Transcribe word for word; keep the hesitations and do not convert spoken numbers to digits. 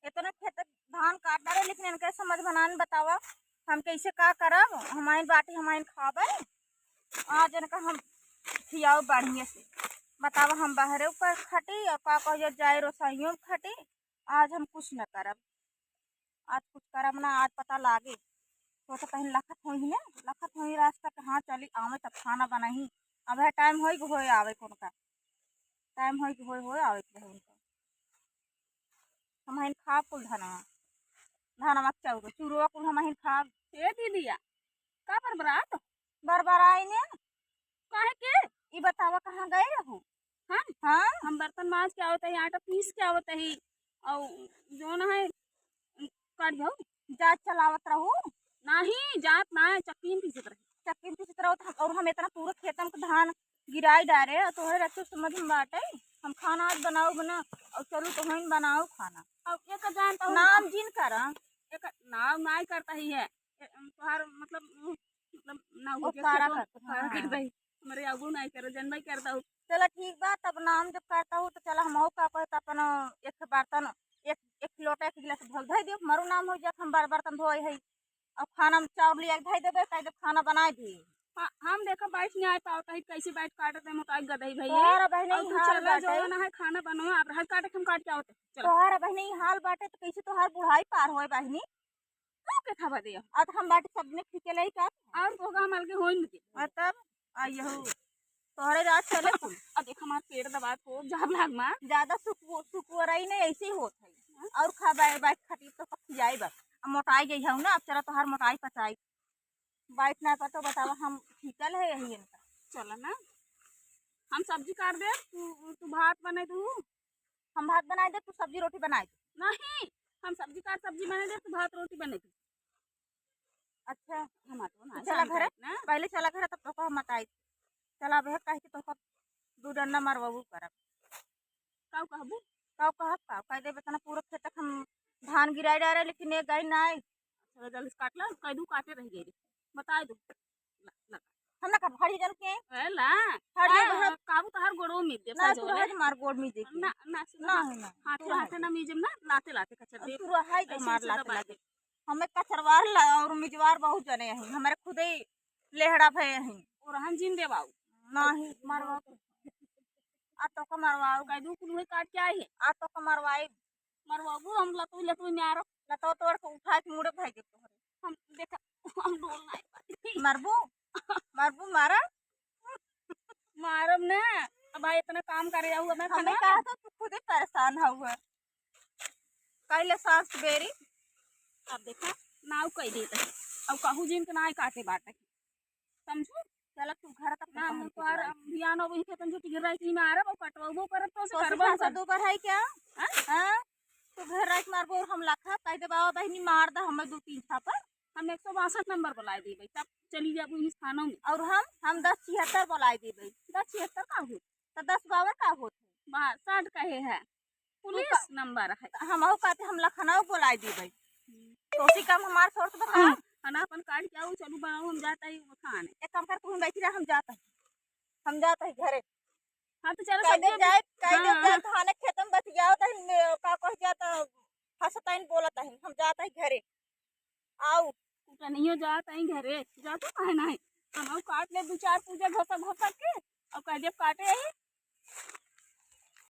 इतना खेत धान काट डारे, लेकिन इनके समझ में ना बतावा, हम कैसे का करब? हमाइन बाटी हमाइन खाबे, आज इनका हम खियाओ बढ़िया से। बतावा, हम बहरे ऊपर खटी और का कहो जाए, रोसाइयों में खटी, आज हम कुछ न करब, आज कुछ करब ना, आज पता लागे। तो तो कहीं लखत होई है, लखत होई रास्ता के, हाँ चली आवे तब खाना बनाई। अब है टाइम होई के होए आवे कौन का, टाइम होई के होए होए आवे के रहे उनका। हम हइन खाब कुल धनवा, धनवा के चाउर, चूरवा कुल हम हइन खाब। ए दीदिया, का बरबरात? बरबराई ने। काहे के? ई बतावा, कहाँ गए रहू? हम? हाँ? हम बर्तन माज के आवत ही, आटा पीस के आवत ही, और जौन है, काट जाऊ। जात चलावत रहू? नहीं, जात ना है, चक्की में पीसत रही। चक्की में पीसत रहू तो हम, और हम इतना पूरा खेतन के धान गिराई डारे, और तोहरे रखते समझ में बाटे, हम खाना आज बनाऊ बना, और चलू तो हम बनाऊ खाना। अब एक जानता हूँ। नाम जिन करा। एक नाम नाई करता ही है। ए, अम, तोहार मतलब, उम, मतलब ना हो ओ गया कारा खेतवा, कर, ओ कारा हाँ। कर दही। हमरे आगू नाई करो, जनबाई कर दहु। चला ठीक बा, तब नाम जब करता हूँ तो चला हम का कहे तो अपन एक बर्तन, एक, एक लोटा, एक गिलास धोल धई दियो, मरु नाम हो जात, हम बार बर्तन धोए है। अब खाना में चाउर लिया के धई देबे, कह दे खाना बनाए दी। हाँ, हम देखा बैठ नहीं आ पावत है, कैसे बैठ काटत है मोटाई गदही भैया। तोहरा बहिनी और तू हाल चला बाटे। जौन है खाना बनवा, अब रहर काटे के हम काट के आवत है। चला। तोहरा बहिनी हाल बाटे तो कैसे तोहार बुढ़ाई पार होए बहिनी? तू के खावा दे? अब हम बाटी सब में खींचे लाई का? और तो हम अलगे होई न दे। और तब आ यहू तोहरे राज चले कुल। अब देख हमार पेट दबात हो, जाब लाग मार। ज्यादा सुकु-, सुकुरई नहीं ऐसे ही होत है। हाँ? और खा बाय, बाय खातिर तो पक जाई बस। अब मोटाई गई है ना, अब चला तोहार मोटाई पचाई। बाइट ना पर तो बतावा हम खींचल है यही इनका। चला ना, हम सब्जी काट दे, तू, तू भात बने दू। हम भात बनाए दे, तू सब्जी रोटी बनाए दे। नहीं, हम सब्जी काट सब्जी बने दे, तू भात रोटी बने दे। अच्छा, हम तो ना चला घरे, ना। पहले चला घरे, तब तो हम बताई। चला बे, कहे कि तो दू डंडा मारवाबू करब। काऊ कहबू? काऊ कहब, काऊ कह देबे, तना पूरा खेत तक हम धान गिराई डारे, लेकिन एक गाय ना आई। चला जल्दी से काट ला, कह दू काटे रह गई। बताए दू। ला, ला। हम ना का भारी जन के। ए, ला। हर आ, जगह है। काबू तोहार गोड़ो में दे, ना, सजो तू ले। हट मार गोड़ में दे के। ना, ना, सुन ना, ना। ना, ना। हाथे, तू हाथे हट। ना मीजम ना, लाते, लाते कचर दे। तू रहाई तो ऐसे मार ऐसे लाते दबा लाते। दे। हमें कचरवार ला और मिजवार बहुत जने हैं। हमारे खुदे ही लेहड़ा भय हैं। और हम जिन देवाऊ। नहीं। मारवा। आ तो का मरवाऊ। कह दू कुल काट के आई है। आ तो का मरवाई। मरवाबू हम लतुई लतुई में आरो। लतो तोड़ के उठा के मुड़े भाई दे तोहरे। हम देखा, हम डोल नहीं पाई। मरबू? मरबू मारा? मारब ना। अब भाई इतना काम करे जाऊ, हमें हमें खाना कहा था तू खुदे परेशान हुआ। कहले सास बेरी। अब देखा, नाव कह देता है। अब कहू जिन के नाई काटे बाटे। समझू? चला तू घर तक ना, पहुँच हम तोहार गई। हम ध्यान हो गई, खेतन जो टिगर रही थी, मारब और कटवाबो करब, तो से तो करबो से करब। दो बार है क्या? हाँ? हाँ? तू घर रात मारबो और हम लाखा, कह दे बाबा बहिनी मार दा हमें दो तीन छापा। हम एक सौ बासठ नंबर बुलाए देबे, तब चली जाबू इस थानों में। और हम, हम दस छिहत्तर बुलाए देबे। दस छिहत्तर का हो? तो दस बावन का होत है? बासठ कहे है। पुलिस नंबर है। हमहू कहते हम लखनऊ बोलाई दी भाई। हम्म। तो उसी काम हमार सोर्स बता। हाँ, खाना अपन काट के आओ, चलू बनाओ, हम जाता ही वो खाने। एक काम कर, तू बैठी रह, हम जाता ही, हम जाता ही घरे। हाँ, तो चलो, कह दे सब्जी जाए, कह दे हाँ। जाए, थाने खेत में बतियाओ, तही में का कह जाता, हंसता ही बोलता ही, हम जाता ही घरे। आओ। कुटनियो जात आई घरे, जा तो काहे नाही? हम काट ले दू चार पूजा घोसा घोसा के, और कह दे काटे आई,